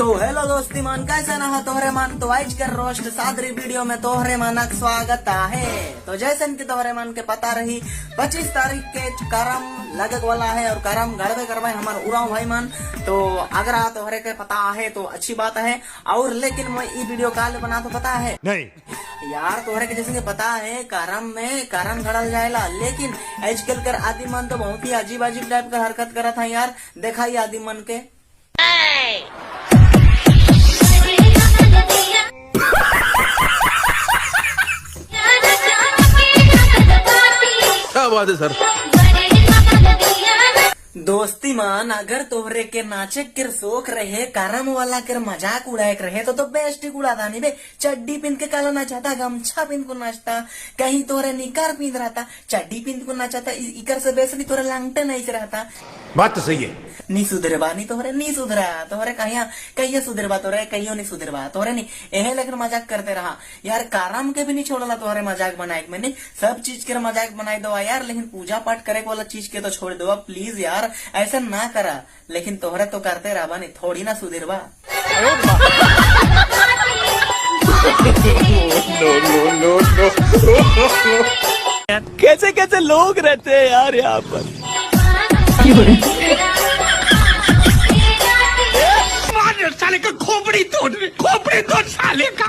तो हेलो दोस्ती मान, कैसे ना तोहरे मान। तो आज कर रोस्ट सादरी वीडियो में तोहरे मानक स्वागत है। तो जैसन की तोहरे मान के पता रही 25 तारीख के करम लगक वाला है और करम गड़बे करवाए हमार उराव भाई मान। तो अगर तोहरे के पता है तो अच्छी बात है, और लेकिन मैं ई वीडियो काल बना तो पता है नहीं यार, तोहरे के जैसे के पता है करम में करम घड़ल जाएला, लेकिन आजकल कर आदि मन तो बहुत ही अजीब अजीब टाइप का हरकत करत है यार। देखा ही आदि मन के क्या बात है सर। दोस्ती मान, अगर तोहरे के नाचे के शौक रहे, करम वाला के मजाक उड़ाए के रहे तो बेस्ट ही उड़ाता नहीं बे। चड्डी पिंध के काला नाचाता, गमछा पिंध को नाचता, कहीं तोहरे निकार पिंध रहता, चड्डी पिंध को नाचाता, इकर से बेस नहीं तोहरे लांगटे नहीं रहता। बात तो सही है। नहीं सुधरबा नहीं तोहरे, नहीं सुधरा तोहरे, कहिया कहिया सुधरबा तोहरे, कहियो नहीं सुधरबा तोहरे नहीं। एहे लेकिन मजाक करते रहा यार, करम के भी नहीं छोड़ला तोहरे मजाक बनाए के, मैंने सब चीज के मजाक बनाई दो यार, लेकिन पूजा पाठ करे वाला चीज के तो छोड़ दो प्लीज यार, ऐसा ना करा। लेकिन तोहरे तो करते रहा नहीं, थोड़ी ना सुधरबा। नो नो नो नो कैसे कैसे लोग रहते हैं यार यहाँ पर। साले का खोपड़ी तोड़, खोपड़ी तोड़ साले का।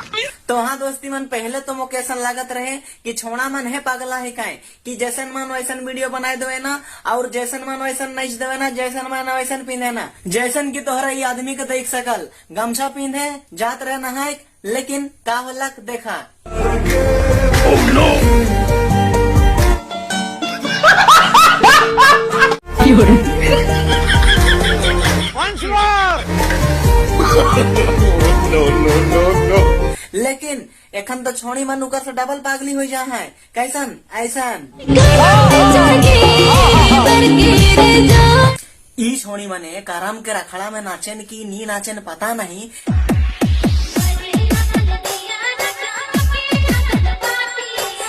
तो हाँ दोस्ती मन, पहले तो मोके ऐसा लागत रहे कि छोड़ा मन है पागला है काहे कि जैसन मन वैसन वीडियो बनाए देवे ना, और जैसन मन वैसन नच देवे ना, जैसन मन वैसन पिंधे ना। जैसन की तोहरा ये आदमी के देख सकल गमछा पिंधे जात रहे नहाए, लेकिन का होलक देखा। नो नो नो नो लेकिन एखन तो छोड़ी मन उकर से डबल पागली हो जा है। कैसन ऐसन ई छोड़ी मने करम के रखड़ा में नाचन की नी नाचन पता नहीं,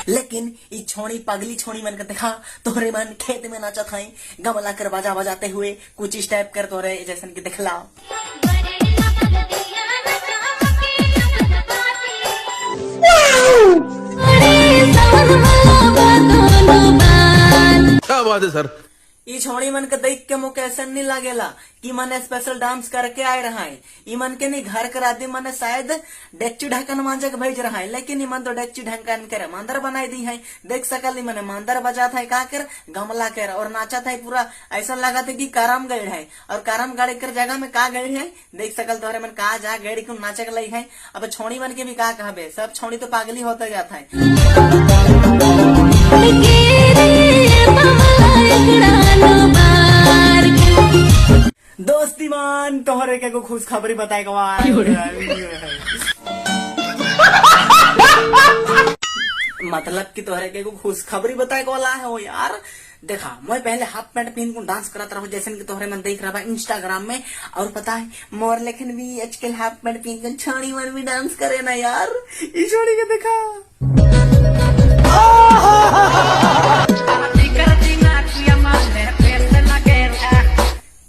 लेकिन ई छोड़ी पगली छोड़ी मन के देखा तोहरे मन खेत में नाचत है गमला कर बाजा बजाते हुए कुछ इस टाइप कर तोहरे जैसन की देखला। क्या बात है सर। ई छोड़ी मन के देख के मुके ऐसा नहीं लागेला कि मने स्पेशल डांस करके आए रहा है। ई मन के नहीं घर कर आदमी मने शायद डेक्ची ढक्कन मांजे के भेज रहा है, लेकिन ई मन तो डेक्ची ढक्कन करे मांदर बनाई दी है। देख सकल ई मने मांदर बजात है का कर गमला कर और नाचत है पूरा, ऐसा लगा था कि करम गए है, और करम गाड़ी कर जगह में का गए है देख सकल तोहरे मन का जा गए क्यों नाचे के लई है। अब छोड़ी मन के भी का कहबे, सब छोड़ी तो पागली होते जाता है। दोस्ती मान तोहरे के को खुशखबरी बताए मतलब कि तोहरे के को खुशखबरी बताए वाला है वो यार। देखा मैं पहले हाफ पैंट पहन को डांस करत रहो जैसे कि तोहरे मन देख रहा इंस्टाग्राम में, और पता है मोर लेखन भी आजकल हाफ पैंट पहन के छोड़ी मन भी डांस करे ना यार। ई छोड़ी के देखा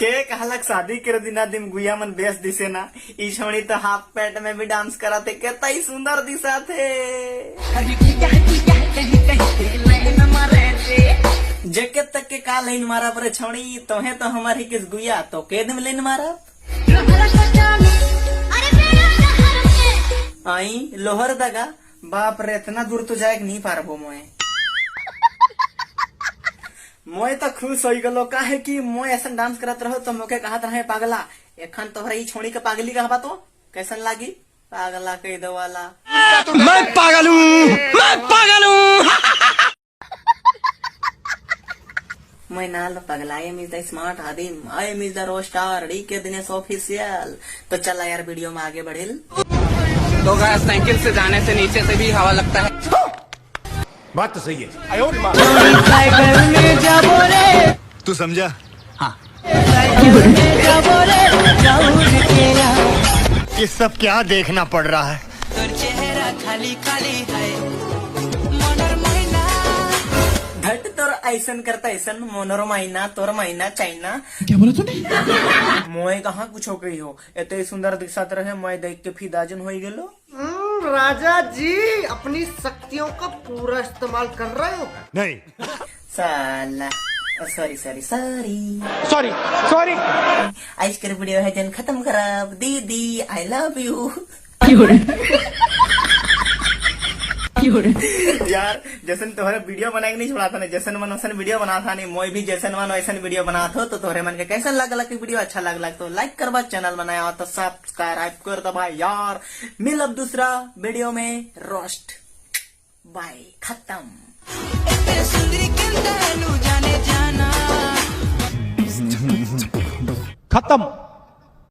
के कहलक शादी कर दिना दिन गुया मन बेस दिसे ना, ई छोड़ी तो हाफ पैंट में भी डांस कराते कितना ही सुंदर दिशा थे। जेके तक के का लाइन मारा पर छोड़ी तोहे तो हमारी किस गुया तो के दिन लाइन मारा आई लोहर दगा। बाप रे इतना दूर तो जाए नहीं पारबो मोए। मोए तो खुश हो गलो काहे कि मोए ऐसा डांस करत रहो तो मोके कहत रहे पागला। एखन तोहरे ई छोड़ी के पागली कहबा तो कैसन लागी पागला कह दो वाला। मैं पागल हूँ, मैं पागल हूँ। मैं नाल पगला, I am is the smart आदिम, I am is the roaster D K Dinesh official. तो चला यार वीडियो में आगे बढ़िल। तो गाइस साइकिल से जाने से नीचे से भी हवा लगता है। बात तो सही है। तू समझा? हाँ। ये सब क्या देखना पड़ रहा है? घट तोर ऐसन करता ऐसन मोनोर महीना तोर महीना चाइना। क्या बोला तूने? मोए कहाँ कुछ हो गई हो, एते सुंदर दिखत रहे, मैं देख के फिदाजन हो गेलो। राजा जी अपनी शक्तियों का पूरा इस्तेमाल कर रहे हो। नहीं। साला, sorry sorry sorry. Sorry sorry. आज के वीडियो है जन खत्म खराब। दीदी, I love you. यार, जैसन तोहरे वीडियो बनाए के नहीं छोड़ा था ना, जैसन मन वैसन वीडियो बना था नहीं, मोई भी जैसन मन वैसन वीडियो बना था। तो तोहरे मन के कैसन लगल कि वीडियो अच्छा लगल तो लाइक करबा, चैनल बनाया तो सब्सक्राइब कर दो भाई। यार, मिल अब दूसरा वीडियो में। रोस्ट, बाय, खत्म। खत्म।